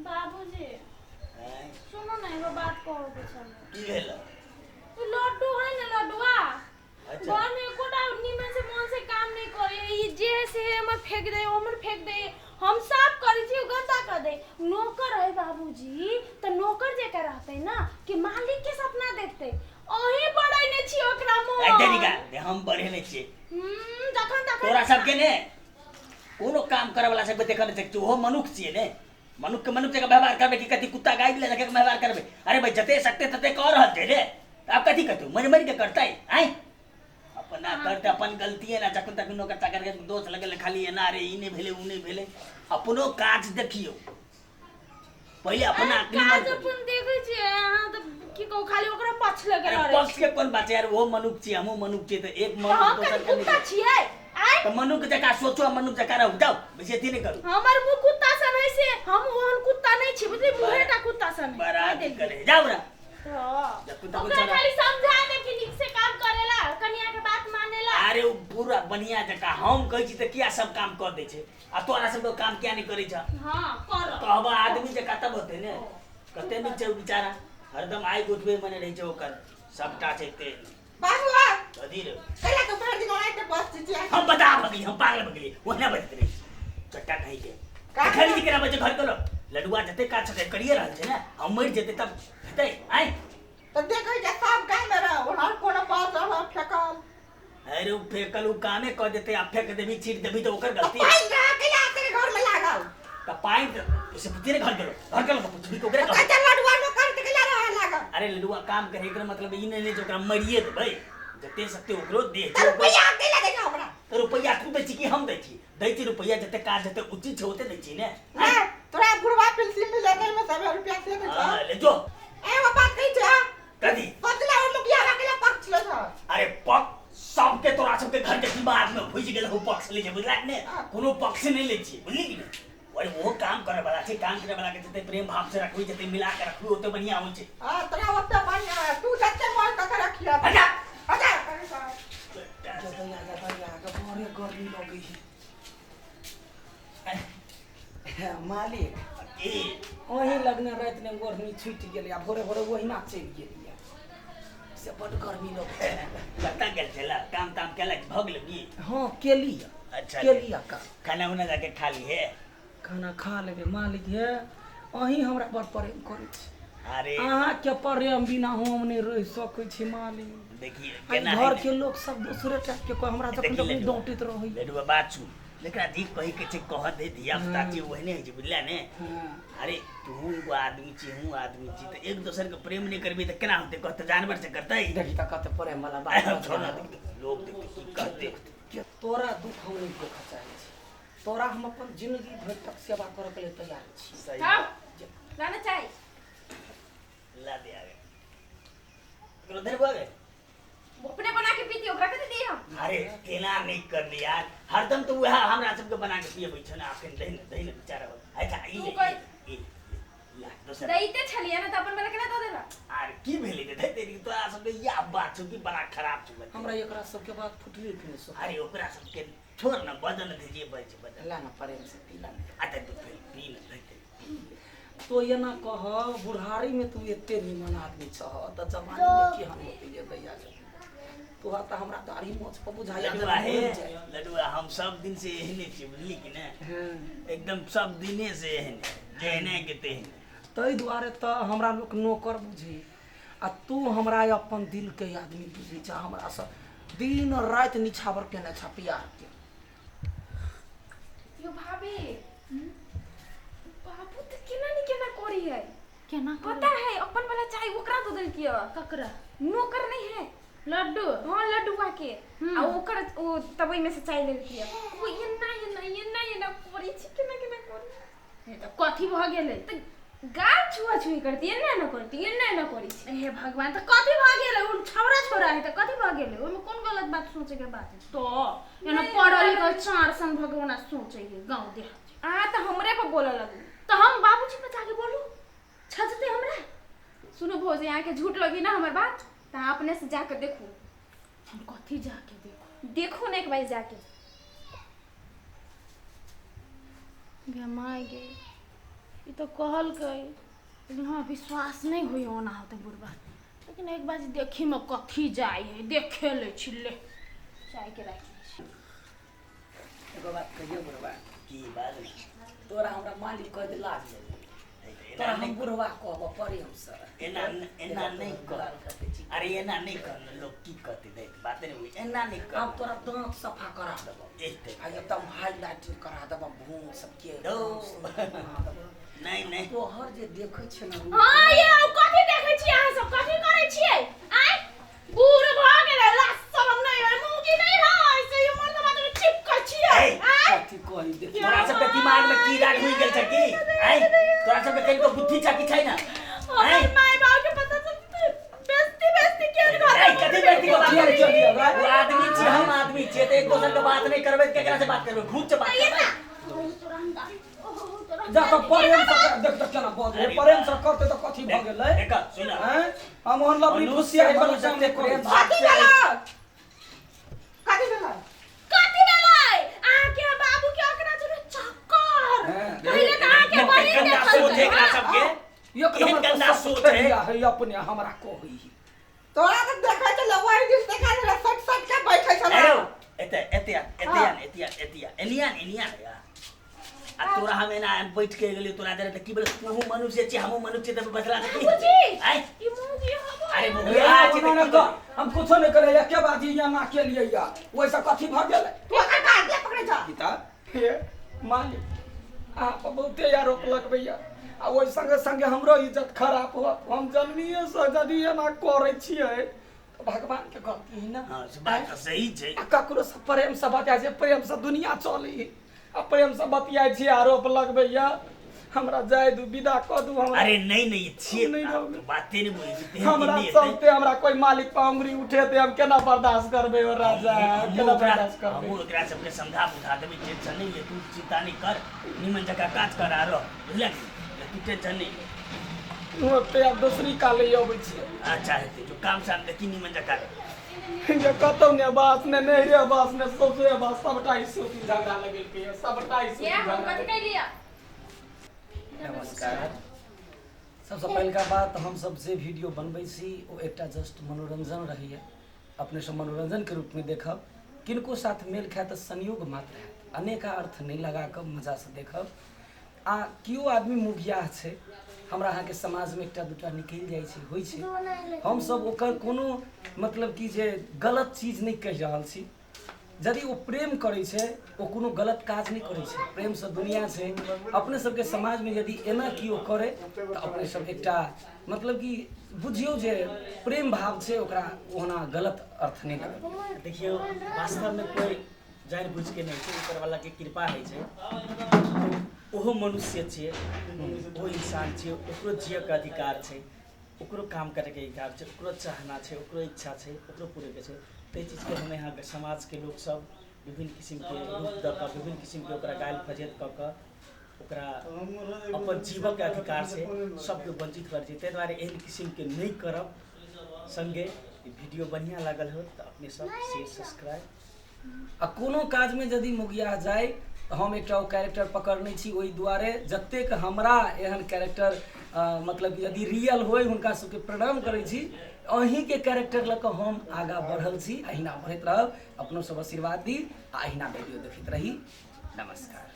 बाबूजी आँय, सुनू ने एगो बात कहऽ के छलै की भेल ई लड्डू है ने लड्डुआ अच्छा घर में एकोटा नीमन से मन से काम नहीं करे ई जे है से हमर फेंक दे हमर फेंक दे हम साफ करै छी ओ गंदा कर दे नौकर है बाबूजी तऽ नौकर जेका रहतै ना कि मालिक के सपना देखतै अहीं बढ़ेने छी ओकरा ऐ मोन देरी का दे हम बढ़ेने छियै जखन तखन तोरा सबके ने कोनो काम करे वाला सबके देखऽ नहि छै ओहो मनुख छियै ने मनुख के मनुख जकाँ व्यवहार करबै कि कथी कुत्ता गाय के जकाँ व्यवहार करबै अरे भाई जते सकते तते कऽ रहल छै रे आब कथी करतै मरि मरि के करतै आँय अपना करतै अपन गलती ना जखन तक नौकर चाकर के दोष लगल खाली एना रे ई नहि भेलै ओ नहि भेलै अपनो काज देखियौ पहिले अपना अरे निमन काज करियौ। अपन देखै छियै अहाँ तऽ की कहू खाली ओकरा पक्ष लगे अरे रहै पक्ष के कोन बात छै यार ओहो मनुख छियै हमहूँ मनुख छियै तऽ एक तऽ मनुख हम दोसर कथी के कुत्ता नहि छियै आँय तऽ मनुख जकाँ सोचो आ मनुख जकाँ रहू जाउ बेसी अथी नहि करू हमर मुँह कुत्ता सन है से हम ओहन कुत्ता नहि छी बुझली मुँहे टा कुत्ता सन है बड़ा कहि अथी देलियै। करे जाउ रा हँ। जब कुत्ता ओकरा बेचारा- खाली समझा दे कि नीक से काम करेला कनिया के बात मानेला अरे ओ पूरा बढ़िया जकाँ हम कहै छी तऽ किया सब काम कऽ दै छै आ तोरा सबके काम किया नहि करै छह हाँ कर कहबा आदमी जकाँ तब होतै ने कते नीक छै ओ बेचारा हरदम आगि उठबै मने रहै छै ओकर सबटा छै तेल बाबू आ कथी रे कैला तो भर दिन आइ के बस चिचिया हम बता भगली हम पागल भगली ओहना बजैत रही चट्टा कहीं के का? खरीद के केना बजे घर करो लडुआ जते काज छै करिए रहल छै ने हम मरि जेतै तब हेतै आय तऽ देखै जे सब गाय में रह ओहर कोनो बात रह फेकल अरे उ फेकल उ कामे कऽ देतै आ फेक देबी छीट देबी तऽ ओकर तऽ गलती है पानि रह कैला तेरे घर में लागल तऽ पानि तऽ से पुछिए ने घर गेलो घर गेलो तऽ पुछबी तऽ ओकरे तऽ कहबै कहै लडुआ नो कर कैला रह लागल अरे लडुआ काम करे एकर मतलब ई नहि ने जे ओकरा मरिए देबै जते सकते ओकरो दे तऽ छै ओकरो रुपैआ कैला दै छह हमरा तऽ रुपैआ तू दै छी कि हम दै छी दै छी रुपैआ जते काज जते उचित छै ओते दै छी ने नहि तोरा बुढ़वा पेंशन मिले नहीं में सब रुपया से दै छह हाँ, ले जो एगो बात कहै छह कथी बदला ओ मुखिया कैला पक्ष ले छह अरे पक्ष सबके तोरा सबके घर के दिमाग में घुसि गेल हो पक्ष ले छै बुझला कि ने कोनो पक्ष नहि लै छियै बुझली कि ने अरे ओहो काम करे वाला छै काम करे वाला के जते प्रेम भाव से रखबी जते मिला के रखबी ओते बढ़िया होइ छै हाँ तोरा ओते बढ़िया है तू जते मन तते रखिया हटा हटा जतैया जतैया के बड़े गर्मी लगै है मालिक की अहीं लगने राति ने ओढ़नी छूटि गेलै आ भोरे भोरे ओहिना चलि गेलियै से बड्ड गर्मी लगै छै कतऽ गेल छला काम ताम केलक भऽ गेल की हँ केली अच्छा केली काम खाना उना जाके खा ली है खाना खा लेबै मालिक हे अहीं हमरा बड़ प्रेम करै छी अरे अहाँके प्रेम बिना हम नहि रहि सकै छी मालिक देखिए एहि केना घर है के लोक सब दोसरे टाइप के कोइ हमरा जखन देखी जखन लड्डुआ। डाँटैत रहैया लड्डुआ बात सुन एकरा जे कहै के छै कह दे धिया पुता छै ओहने होइ छै बुझला ने हँ। अरे तू एगो आदमी छी हूँ आदमी छी तऽ एक दोसर के प्रेम नहि करबी तऽ केना होतै कहते जानवर से करतै देखी तऽ कते प्रेम वाला अरे बात छोड़ ना देखते लोग देखते की कहते के तोरा दुख हम नहि देखऽ चाहै छी तोरा हम अपन जिंदगी भरि तक सेवा करऽ के लेल तैयार छी सही खाओ लाना चाय ला दे आगे करो धर बुआ गए अपने बना के पीती ओकरा कथी दिए हम अरे केना नहीं करली यार हरदम तो वह हमरा सबके बना के पियबै छै ने अखन दही ने दही ने बेचारा अच्छा ई तू ले, कहि- ई ले, ला दोसर दैते छलियै ना तऽ अपन वाला केना दऽ देला आर की भेलै रे धै तेरी तोरा सबके इएह बात छौ कि बड़ा खराब छौ बच्चा। हमरा एकरा सबके बात फुटले कि नहि अरे ओकरा सबके छोड़ न बदन दीजिए बज बदन ला ना प्रेम से पी ला ने आ तऽ तू पी न धै तेरी। तो एना कह बुढ़ारी में तू एते निमन आदमी छह तऽ जवानी में केहन होतै ये दैया जब तोहर तऽ हमरा दाढ़ी मोछ पर बुझाइया लडुआ हे मरि जाय। लडुआ हम सब दिन से एहने छियै बुझली कि ने हँ। एकदम सब दिने से एहने जेहने के तेहने ताहि दुआरे तऽ हमरा लोक नौकर बुझै आ तू हमरा अपन दिल के आदमी बुझै छह हमरा से दिन राति निछावर केने छह प्यार के यो भाभी बाबू तऽ केना ने केना करी है केना पता है अपन वाला चाय ओकरा दऽ देलकै ककरा नौकर नहीं है लड्डू हाँ लड्डुआ के आ ओकर ओ तबई में से चाय लेलकै ओ एना एना एना एना करी छी केना केना करी हे तऽ कथी भऽ गेलै तऽ गाल छुआ छुई करती एना एना करती एना एना करी छी हे भगवान तऽ कथी भऽ गेलै ओ छौड़ा छौड़ा है तऽ कथी भऽ गेलै ओहिमे कोन गलत बात सोचे के बात है तो एना नहि, पढ़ल लिखल चार सन भगवान सोचे है गाँव देहात अहाँ तऽ हमरे पर बोलऽ लगू तऽ हम बाबूजी पर जाके बोलू छजतै हमरा सुनू भौजी अहाँके झूठ लगी ना हमर बात तऽ अहाँ अपने से जाके देखू हम कथी जाके देखू देखू ने एक बार जाके गे माय गे ई तऽ कहलकै, लेकिन हमरा विश्वास नहि होइए ओना होतै बुढ़बा, लेकिन एक बार देखीमे कथी जाइ है, देखे लै छी। ले चायके राखि दै छी। एगो बात कहियो बुढ़वा? की बात? तोरा हमरा मालिक कह दे लाज लगे, तोरा हम बुढ़वा कहब प्रेम से। एना एना नहि कर, अरे एना नहि कर ने, लोग की कहते? देख, बाते नहि बुझ, एना नहि कर। आब तोरा दाँत सफा करा देबो। एते आ एकदम हाईलाइटिंग करा देबो, भून सबके। दो। बना देबो। नहीं नहीं। तोहर जे देखै छै ने रूप, हाँ ये कथी देखै छियै अहाँ सब? कथी करै छियै? आँय, बूढ़ भऽ गेलै, लाज शरम नहि है, मूँगी नहि है, से ई मर्द मात्र चिपकै छियै। ए, आँय, कथी कही देख। तोरा सबके दिमाग में कीड़ा घुसि गेल छै की? आँय, तोरा सबके कनिको बुद्धि छै कि छै ना? हमर आँय। माय बाप के पता चलतै, बेइज्जती बेइज्जती के घर। ए, कथी बेइज्जती के बात चल, चल, चल, ओ आदमी छी, हम आदमी छियै तऽ एक दोसर के बात नहि करबै तऽ केकरा से बात करबै? घूस से बात करबै? जा तऽ प्रेम से देख तऽ केना बजै, प्रेम से करतै तऽ कथी भऽ गेलै? देख, सुन। आँय, हम ओहन लबड़ी मनुष्य फुसिया वाला मनुष्य काम नहि करै प्रेम छी। कथी भेलै? कथी भेलै? कथी भेलै अहाँके बाबू के? ओकरा जरे चक्कर। हाँ। पहिले तऽ अहाँके बहिन गंदा सोच है देखलकै। एकरा सबके। एक एहन नंबर गंदा के सोच है। है, अपने हमरा कहै। तोरा तऽ देखै छलै ओहि दिस, देखा छलै सट सट के बैठै छलै। अरे एते एते आ, एते आ, एते आ, एते आ, एनिया एनिया आ। आ तोरा हम एना बैठ के गेलियो तोरा जरे तऽ की बोले? तूहू मनुष्य छी, हमहूँ मनुष्य छी, तऽ बदला तऽ की? बाबूजी। आँय। ई मूँगी हबो। अरे ए, मुगिया छी ओना तऽ नहि की कर, बोले? हम कुछो नहि करै, एके बाजी यहाँ के लिए या ओहिसँ कथी भऽ गेलै? तू ओकर काज दिया पकड़ै छ। पिता हे मालिक, अहाँ पर बहुते आरोप लगबैया आ ओहि संगे संगे हमरो इज्जत खराब होत। हम जन्मिएसँ यदि एना करै छियै तऽ भगवानके गलती है ने? हाँ, से बात तऽ सही छै। आ ककरोसँ प्रेमसँ बतियाइ छै, प्रेमसँ दुनिया चलै, आ प्रेमसँ बतियाइ छी, आरोप लगबैया हमरा। जाय दू, विदा कऽ दू हमरा। अरे नहीं नहीं, छियै। नहीं आब रहबै। तऽ बाते नहि बुझै छी तेहन हमरा की नहि हेतै। चलते हमरा कोइ मालिक पर उंगली उठेतै, हम केना बर्दाश्त करबै ओ राजा? हमहूँ केना ओकरा बर्दाश्त करबै? हमहूँ ओकरा सबके समझा बुझा देबै, टेंशन नहि ले तू, चिंता नहि कर, निमन जकाँ काज कर आ रह, बुझलक? तू टेंशन नहि ले। ओते आब दोसरी काले अबै छियै। अच्छा हेतै, जो काम साम देखी निमन जकाँ। जे कतौ ने बास ने नैहरे बास ने ससुरे बास, सबटा ई सूती झगड़ा लगेलकै यऽ, सबटा ई सूती ये हम झगड़ा। कथी कहलियै? नमस्कार। सबसँ पहिलका बात, हमसब जे वीडियो बनबै छी ओ एकटा जस्ट मनोरञ्जन रहैए। अपने सब मनोरञ्जनके रूपमे देखब। किनको साथ मेल खाए तऽ संयोग मात्र हैत, अनेका अर्थ नहि लगा कऽ मजासँ देखब। आ केओ आदमी मुगियाह छै, हमरा अहाँके समाजमे एकटा दूटा निकलि जाइ छै, होइ छै, हमसब ओकर कोनो मतलब कि जे गलत चीज नहि कहि रहल छी। यदि ओ प्रेम करै छै, ओ कोनो गलत काज नहि करै छै, प्रेमसँ दुनिया छै। अपने सबके समाजमे यदि एना केओ करै तऽ अपने सब एकटा मतलब कि बुझियौ जे प्रेम भाव छै, ओकरा ओना गलत अर्थ नहि लगबै। देखियौ, वास्तवमे कोइ जानि बुझिके नहि छै, ऊपरवालाके कृपा होइ छै। ओहो मनुष्य छियै, ओहो इंसान छियै, ओकरो जियऽके अधिकार छै, ओकरो काम करैके अधिकार छै, ओकरो चाहना छै, ओकरो इच्छा छै, ओकरो पूरेके छै। ताहि चीजके हम यहाँ समाजके लोकसब विभिन्न किसिमके रूप दऽ कऽ, विभिन्न किसिमके ओकरा गालि फजेत कऽ कऽ, ओकरा अपन जीवके अधिकार छै सबके वञ्चित करै छै। ताहि दुआरे एहन किसिमके नहि करब। सङ्गे ई वीडियो बढ़िआँ लागल हो तऽ अपने सब शेयर, सब्सक्राइब। आ कोनो काजमे यदि मुगिया जाय तऽ हम एकटा ओ कैरेक्टर पकड़ने छी। ओहि दुआरे जतेक हमरा एहन कैरेक्टर मतलब कि यदि रियल होय, हुनका सबके प्रणाम करै छी। अहीँके कैरेक्टर लऽ कऽ हम आगाँ बढ़ल छी, अहिना बढ़ैत रहब। अपनो सब आशीर्वाद दी आ अहिना वीडियो देखैत रही। नमस्कार।